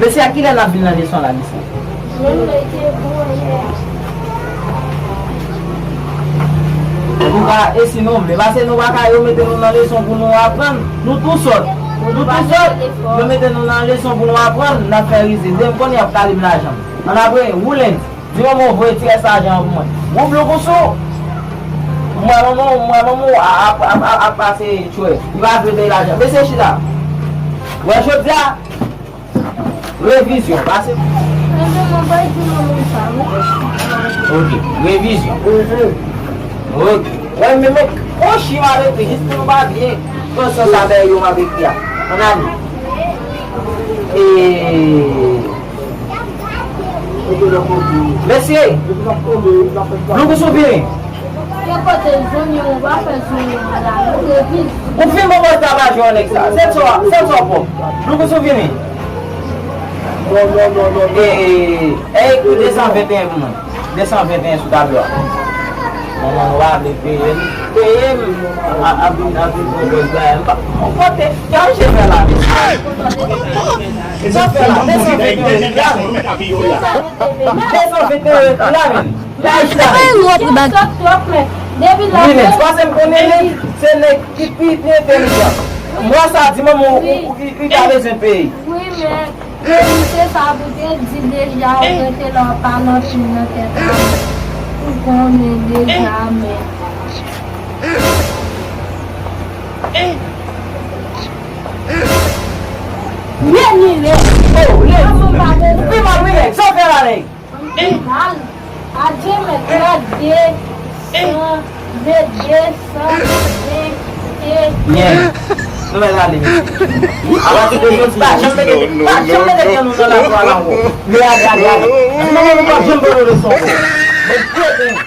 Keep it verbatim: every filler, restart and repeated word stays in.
Mesye, a kilè n ap vin nan leson la, mesye? Menm lè ke bon yè. Antouka, e si nou vle, paske nou pa ka, yo mete nou nan leson pou nou aprann, nou tou sòt. Nou tou sòt, yo mete nou nan leson pou nou aprann, n ap fè rize. Demen konnen y ap kale m lajan. Ann apre, Woulens, di manman w voye ti rès lajan an pou mwen. Woup, Loukousou! M wè manman w, m wè manman w ap, ap, ap, ap pase tchwè. Li pa vle bay lajan. Mesye, chita. Wè, jodi a, revizyon, pase. Enben, mwen pral di manman sa, wi. Ok, revizyon. Ok. Wè, men, men, on chim avèk li, jis pou nou pa byen pran sans avè yo avèk li a. Ann ale. E, mesye, Loukousou vini. Ke kote zonyon, ou pa fè zonyon la, nou reviz. Ou fin bon bòs tabajou an nèg sa. Sèl sa, sèl sa w pòp. Loukousou vini. E, e, e, ekri de san venteyen pou mwen. De san venteyen sou tablo a. Manman nou pa vle peye m. Peye m. A, a vin, a vin pran bòs la. M pa, m pa te, kè w che fè la. Sa fè la. De san venteyen la. De san venteyen la, men. Bay chita. Bay yon lòt bag. Wi, men, se paske m konnen nèg, se nèg ki pi, pi entèlijan. Mwa sa, di manman w, ou, ou, ou, ou ta bezwen peye. Wi, men, men, se sa pou te di deja, ou rete la, w pa nan fim nan tèt la. Ou konnen deja, men. Vini, nèg. Oh, nèg. Ou pi mal, wi, nèg. Sa w fè la, nèg? Mal. Adye mèt la, de san, de, de san, de, de. Byen. Nou mèt ale, mesye. Apati de jodi, pa janm mete, pa janm mete pye nou nan lakou a la ankò. Men ale, ale, ale. Di manman nou pa janm ban nou leson ankò. Nèg kreten.